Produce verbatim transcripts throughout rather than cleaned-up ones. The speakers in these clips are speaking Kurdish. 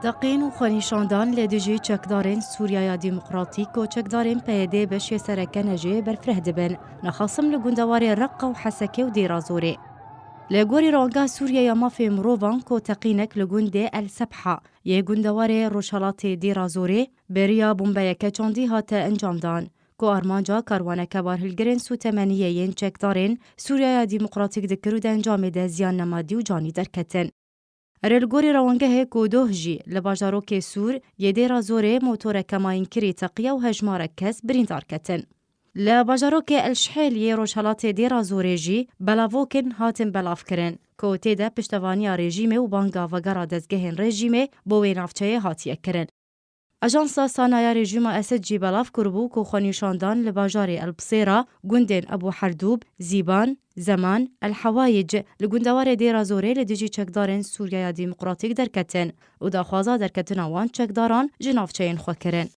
Teqîn û xwenîşandan li dijî çekdarên Sûriyeya Demokratîk û çekdarên P Y D beşê sereke ne jê berfireh dibin. Nexasim li gundewarê Reqa û Heseke û Dêra Zorê. Li gorî Rewanga Sûriye ya Mafê Mirovan ku teqînek li gundê El Sebha yê gundewarê rojhelatê Dêra Zorê beriya bombeyeke çandî hate encamdan, ku armanca karwaneke barhilgirên sûtemeniyê yên çekdarên Sûriyeya Demokratîk dikir û di encamê de ziyan nemadî û canî derketin. Erê, li gorî rewangehê ku doh jî li bajarokê Sûr yê Dêra Zorê motoreke mayînkirî teqiya û hejmarek kes birîndar ketin. Li bajarokê El Şhêl yê rojhelatê Dêra Zorê jî belavokên hatin belavkirin, ku tê de piştevaniya rejîmê û banga vegera dezgehên rejîmê bo wê navçeyê hatiye kirin. Ajansa Sanaya rejîma Esed jî belav kiribû ku xwenîşandan li bajarê El Bisêra, gundên Ebû Herdûb, Zîban, Zeman, El Hewayic li gundewarê Dêra Zorê li dijî çekdarên Sûriyeya Demokratîk derketin û daxwaza derketina wan çekdaran ji navçeyên xwe kirin.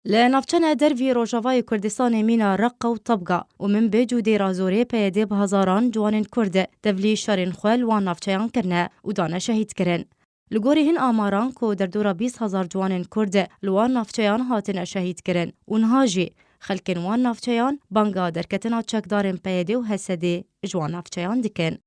Li navçene dervî Rojavayê Kurdistanê mîna Reqa û Tabga û Minbic û Dêra Zorê P Y D bi hezaran ciwanên Kurd tevlî şerên xwe li wan navçeyan kirine û dane şehîd kirin. Li gorî hin amaran ku derdora bîst hezar ciwanên Kurd li wan navçeyan hatine şehîd kirin û niha jî xelkên wan navçeyan banga derketina çekdarên P Y D û H S D ji wan navçeyan dikin.